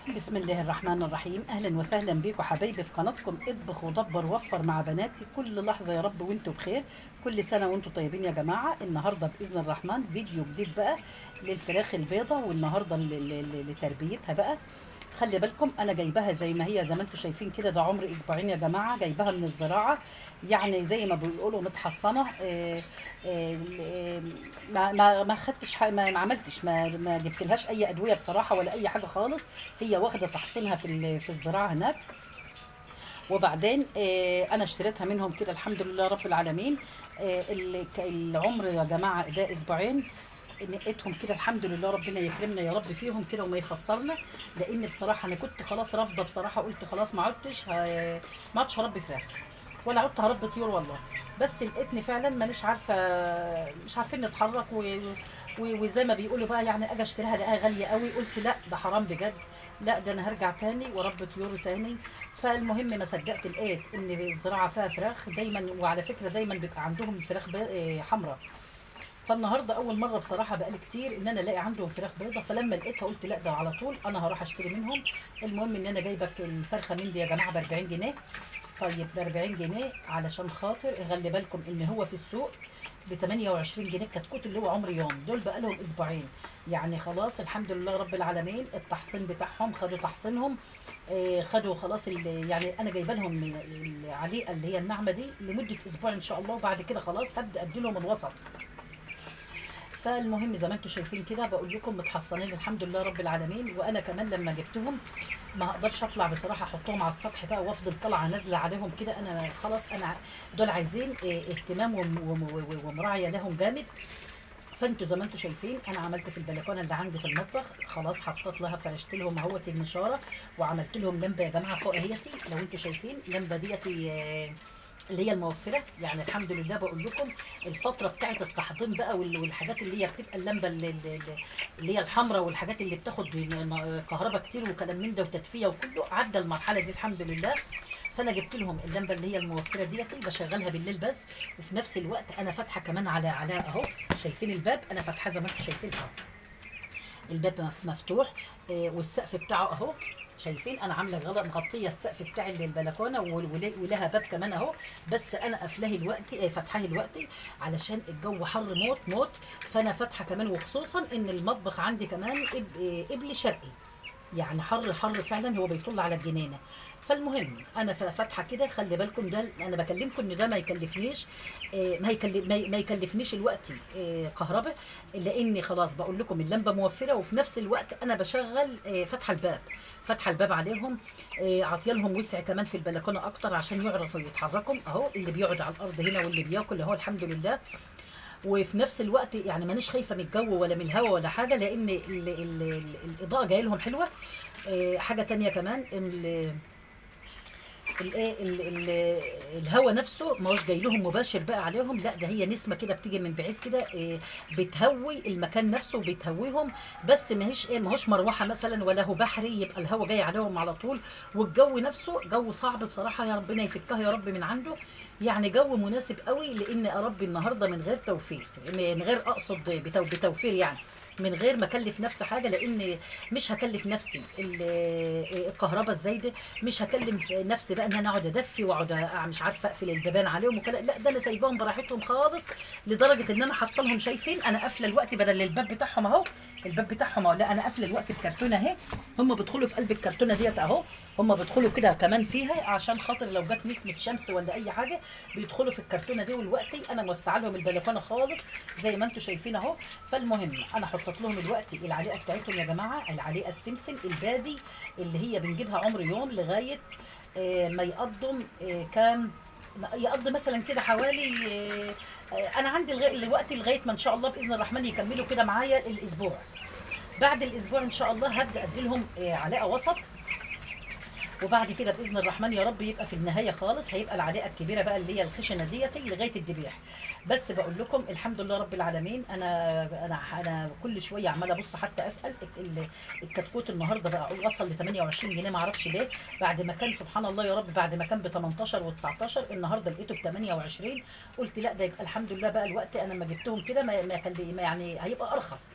بسم الله الرحمن الرحيم. اهلا وسهلا بيكم حبايبي في قناتكم اطبخ ودبر وفر مع بناتي كل لحظة، يا رب وانتم بخير. كل سنة وانتم طيبين يا جماعة. النهارده باذن الرحمن فيديو جديد بقى للفراخ البيضة، والنهارده لتربيتها بقى. خلي بالكم انا جايباها زي ما هي، زي ما انتم شايفين كده، ده عمر اسبوعين يا جماعة، جايباها من الزراعة، يعني زي ما بيقولوا متحصنه. ما خدتش، ما عملتش، ما جبتلهاش اي ادوية بصراحة ولا اي حاجة خالص. هي واخده تحصينها في الزراعة هناك. وبعدين انا اشتريتها منهم كده الحمد لله رب العالمين. العمر يا جماعة ده اسبوعين، نقيتهم كده الحمد لله، ربنا يكرمنا يا رب فيهم كده وما يخسرنا. لان بصراحة انا كنت خلاص رافضه بصراحة، قلت خلاص ما عدتش هربي فراخ ولا عدت هربي طيور والله. بس لقيتني فعلا مانيش عارفه، مش عارفين نتحرك وزي ما بيقولوا بقى، يعني اجي اشتريها الاقيها غالية قوي، قلت لا ده حرام بجد، لا ده انا هرجع تاني واربي طيور تاني. فالمهم ما صدقت لقيت ان الزراعة فيها فراخ دايما، وعلى فكرة دايما بيبقى عندهم فراخ حمراء. فالنهارده اول مرة بصراحة بقالي كتير ان انا الاقي عندهم فراخ بيضة، فلما لقيتها قلت لا ده على طول انا هروح اشتري منهم. المهم ان انا جايبه الفرخه من دي يا جماعة ب 40 جنيه. طيب ب 40 جنيه علشان خاطر خلي بالكم ان هو في السوق ب 28 جنيه الكتكوت اللي هو عمر يوم، دول بقى لهم اسبوعين، يعني خلاص الحمد لله رب العالمين التحصين بتاعهم خدوا تحصينهم، خدوا خلاص يعني انا جايبه لهم من العليقه اللي هي الناعمة دي لمدة اسبوع ان شاء الله، وبعد كده خلاص هبدا ادي لهم الوسط. فالمهم زي ما انتم شايفين كده بقول لكم متحصنين الحمد لله رب العالمين. وانا كمان لما جبتهم ما هقدرش اطلع بصراحة احطهم على السطح بقى وافضل طالعه نازله عليهم كده، انا خلاص انا دول عايزين اهتمام ومراعيه لهم جامد. فانتوا زي ما انتم شايفين انا عملت في البلكونه اللي عندي في المطبخ خلاص، حطيت لها فرشت لهم اهوت النشاره، وعملت لهم لمبة يا جماعة فوق اهيتي لو انتم شايفين لمبة ديتي اللي هي الموفره. يعني الحمد لله بقول لكم الفترة بتاعه التحضير بقى والحاجات اللي هي بتبقى اللمبة اللي هي الحمراء والحاجات اللي بتاخد كهرباء كتير وكلام من ده وتدفئه وكله، عدى المرحلة دي الحمد لله. فانا جبت لهم اللمبة اللي هي الموفره ديتي بشغلها بالليل بس، وفي نفس الوقت انا فاتحة كمان على اهو شايفين الباب، انا فاتحة زي ما انتم شايفين اهو الباب مفتوح، والسقف بتاعه اهو شايفين انا عامله غلط مغطيه السقف بتاع البلكونه ولها باب كمان اهو، بس انا قافلاه دلوقتي، فاتحاه دلوقتي علشان الجو حر موت موت. فانا فاتحة كمان، وخصوصا ان المطبخ عندي كمان قبل شرقي، يعني حر حر فعلا، هو بيطل على الجنينة. فالمهم انا فاتحة كده، خلي بالكم ده انا بكلمكم ان ده ما يكلفنيش، ما يكلفنيش الوقت كهرباء، لاني خلاص بقول لكم اللمبة موفره، وفي نفس الوقت انا بشغل فاتحة الباب، فاتحة الباب عليهم، عاطيه لهم وسع كمان في البلكونه اكتر عشان يعرفوا يتحركوا اهو، اللي بيقعد على الارض هنا واللي بياكل اهو الحمد لله. وفي نفس الوقت يعني مانيش خايفة من الجو ولا من الهواء ولا حاجة، لان ال الاضاءة جاية لهم حلوة. حاجة تانية كمان الهواء نفسه ما هوش جاي لهم مباشر بقى عليهم، لا ده هي نسمه كده بتيجي من بعيد كده، بتهوي المكان نفسه وبتهويهم، بس ما هيش ما هوش مروحة مثلا ولا هو بحري يبقى الهواء جاي عليهم على طول. والجو نفسه جو صعب بصراحة، يا ربنا يفكها يا رب من عنده، يعني جو مناسب قوي لان اربي النهارده من غير توفير، من غير اقصد بتوفير، يعني من غير ما اكلف نفسي حاجة، لان مش هكلف نفسي الكهرباء الزايدة، مش هكلم نفسي بقى ان انا اقعد ادفي واقعد مش عارفه اقفل البيبان عليهم وكلا، لا ده انا سايباهم براحتهم خالص، لدرجة ان انا حاطه لهم شايفين انا قافله الوقت بدل الباب بتاعهم اهو، الباب بتاعهم اهو، لا انا قافله الوقت بكرتونه اهي، هم بيدخلوا في قلب الكرتونه ديت اهو، هم بيدخلوا كده كمان فيها عشان خاطر لو جت نسمه شمس ولا اي حاجة بيدخلوا في الكرتونه دي. والوقت انا موسعه لهم البلكونه خالص زي ما انتم شايفين اهو. فالمهم انا حطيت لهم الوقت العليقه بتاعتهم يا جماعة، العليقه السمسم البادي اللي هي بنجيبها عمر يوم لغاية ما يقضم كام، يقضي مثلا كده حوالي انا عندي الوقت لغاية ما ان شاء الله باذن الرحمن يكملوا كده معايا الاسبوع. بعد الاسبوع ان شاء الله هبدا ادي لهم علاقة وسط، وبعد كده باذن الرحمن يا رب يبقى في النهاية خالص هيبقى العلاقة الكبيرة بقى اللي هي الخشنة ديت لغاية الذبيح. بس بقول لكم الحمد لله رب العالمين، انا انا انا كل شوية عماله ابص حتى اسال الكتكوت النهارده بقى وصل ل 28 جنيه، ما اعرفش ليه، بعد ما كان سبحان الله يا رب بعد ما كان ب 18 و19 النهارده لقيته ب 28. قلت لا ده يبقى الحمد لله بقى الوقت انا لما جبتهم كده ما يعني هيبقى ارخص.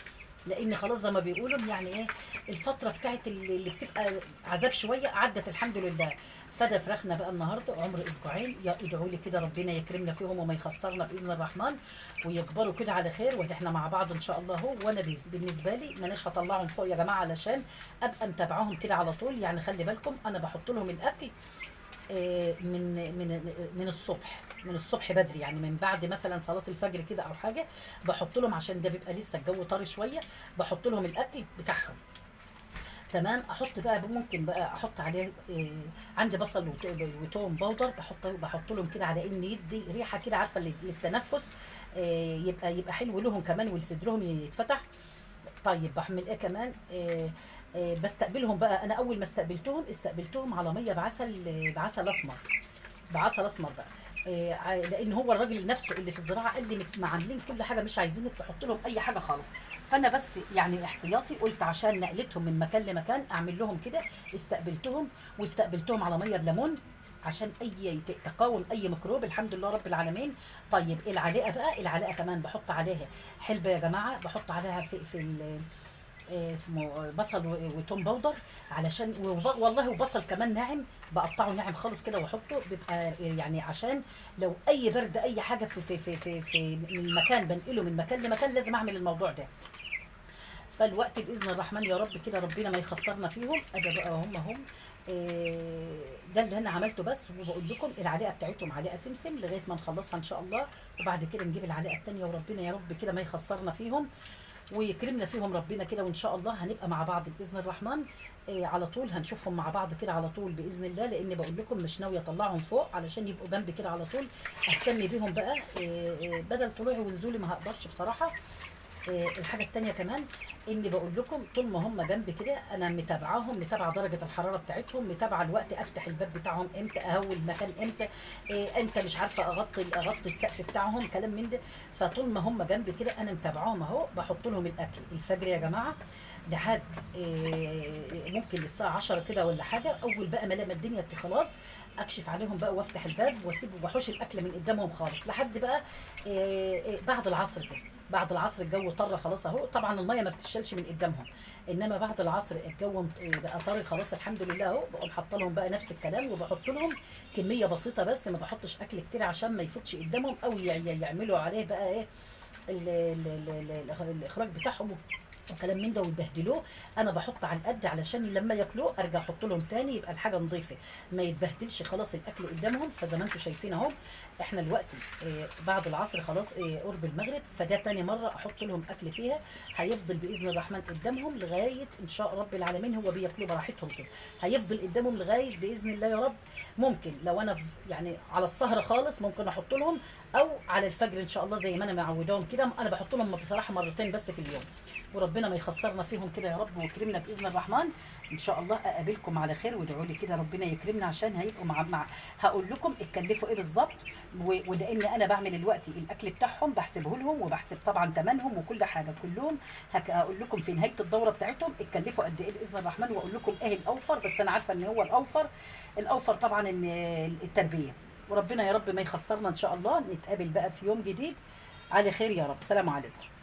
لان خلاص زي ما بيقولوا يعني ايه، الفترة بتاعت اللي بتبقى عذاب شوية عدت الحمد لله. فده فراخنا بقى النهارده عمر اسبوعين، يا ادعوا لي كده ربنا يكرمنا فيهم وما يخسرنا باذن الرحمن، ويكبروا كده على خير، واحنا مع بعض ان شاء الله اهو. وانا بالنسبة لي ماناش هطلعهم فوق يا جماعة علشان ابقى متابعاهم كده على طول. يعني خلي بالكم انا بحط لهم الاكل من من من الصبح، من الصبح بدري، يعني من بعد مثلا صلاة الفجر كده او حاجة بحط لهم، عشان ده بيبقى لسه الجو طري شوية، بحط لهم الاكل بتاعهم. تمام. احط بقى، ممكن بقى احط عليه عندي بصل وتوم powder، بحط لهم كده على ان يدي ريحه كده، عارفه للتنفس، يبقى حلو لهم كمان ولصدرهم يتفتح. طيب بعمل ايه كمان؟ بستقبلهم بقى. انا اول ما استقبلتهم على مية بعسل، بعسل اسمر، بعسل اسمر بقى، لان هو الراجل نفسه اللي في الزراعة قال لي عاملين كل حاجة، مش عايزينك تحط لهم اي حاجة خالص. فانا بس يعني احتياطي قلت عشان نقلتهم من مكان لمكان اعمل لهم كده. استقبلتهم، واستقبلتهم على مية بليمون عشان اي تقاوم اي ميكروب، الحمد لله رب العالمين. طيب العلاقة بقى، العلاقة كمان بحط عليها حلبة يا جماعة، بحط عليها في اسمه بصل وتوم powder، علشان والله وبصل كمان ناعم، بقطعه ناعم خالص كده واحطه، بيبقى يعني عشان لو اي برد اي حاجة في في في في, في من مكان بنقله من مكان لمكان لازم اعمل الموضوع ده. فالوقت باذن الرحمن يا رب كده ربنا ما يخسرنا فيهم. ادي بقى هم ده اللي انا عملته بس. وبقول لكم العلاقة بتاعتهم علاقة سمسم لغاية ما نخلصها ان شاء الله، وبعد كده نجيب العلاقة الثانية، وربنا يا رب كده ما يخسرنا فيهم ويكرمنا فيهم ربنا كده. وان شاء الله هنبقى مع بعض باذن الرحمن على طول، هنشوفهم مع بعض كده على طول باذن الله، لان بقول لكم مش ناوية اطلعهم فوق علشان يبقوا جنبي كده على طول، اهتم بيهم بقى بدل طلوعي ونزولي ما هقدرش بصراحة. الحاجة التانية كمان اني بقول لكم طول ما هم جنبي كده انا متابعاهم، متابعه درجه الحرارة بتاعتهم، متابعه الوقت، افتح الباب بتاعهم امتى، اهوي المكان امتى، امتى مش عارفه اغطي السقف بتاعهم، كلام من ده. فطول ما هم جنبي كده انا متابعاهم اهو، بحط لهم الاكل الفجر يا جماعة لحد ممكن للساعة 10 كده ولا حاجة. اول بقى ما لما الدنيا خلاص اكشف عليهم بقى وافتح الباب واسيب واحوش الاكل من قدامهم خالص لحد بقى بعد العصر كده. بعد العصر الجو طر خلاص اهو، طبعا المية ما بتشالش من قدامهم، انما بعد العصر الجو بقى طري خلاص الحمد لله اهو. بقوم حاطه لهم بقى نفس الكلام، وبحط لهم كمية بسيطة بس، ما بحطش اكل كتير عشان ما يفوتش قدامهم او يعملوا عليه بقى ايه الاخراج بتاعهم وكلام من ده ويبهدلوه. انا بحط على القد علشان لما ياكلوه ارجع احط لهم تاني، يبقى الحاجة نظيفة ما يتبهدلش خلاص الاكل قدامهم. فزي ما انتم شايفين اهو احنا دلوقتي بعد العصر خلاص قرب المغرب، فده تاني مرة احط لهم اكل فيها، هيفضل باذن الرحمن قدامهم لغاية ان شاء رب العالمين، هو بياكلوه براحتهم كده، هيفضل قدامهم لغاية باذن الله يا رب. ممكن لو انا يعني على السهرة خالص ممكن احط لهم، او على الفجر ان شاء الله زي ما انا معوداهم كده. انا بحط لهم بصراحة مرتين بس في اليوم، وربنا ما يخسرنا فيهم كده يا رب ويكرمنا باذن الرحمن. ان شاء الله اقابلكم على خير، وادعوا لي كده ربنا يكرمنا، عشان هيبقوا مع هقول لكم اتكلفوا ايه بالظبط، ولان انا بعمل دلوقتي الاكل بتاعهم بحسبه لهم، وبحسب طبعا ثمنهم وكل حاجة كلهم. هقول لكم في نهاية الدورة بتاعتهم اتكلفوا قد ايه باذن الرحمن، واقول لكم ايه الاوفر، بس انا عارفه ان هو الاوفر طبعا ان التربية. وربنا يا رب ما يخسرنا ان شاء الله. نتقابل بقى في يوم جديد على خير يا رب. سلام عليكم.